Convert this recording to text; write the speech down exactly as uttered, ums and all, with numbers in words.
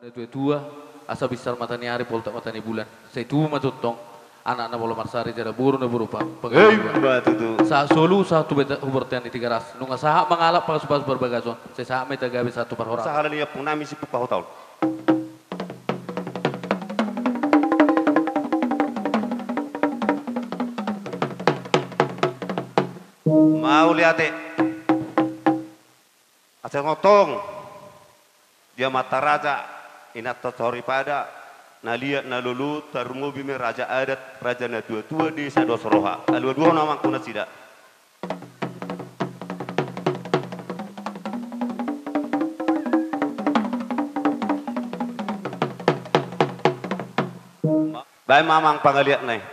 Natua-tua, asa binsar mata ni ari, poltak mata ni bulan. Sai tubu ma tongtong anak na molo marsari, jala boru na boru pa-, panggabean. Ima tutu. Sahat solu, sahat tu beta-, tu bontean ni Tigaras. Nunga sahat mangalap pasupasu parbagason, sai sahat ma hita gabe sahat tu parhorasan. Sahala ni ompungnami Siput Pahutaon. Mauliate. Asa tongtong di amanta raja, inanta soripada, na liat na lolo, tarlumobi ma raja adat, raja natua-tua desa dos roha. Alualuhon amangku nasida. Baen ma amang pangaliatna i.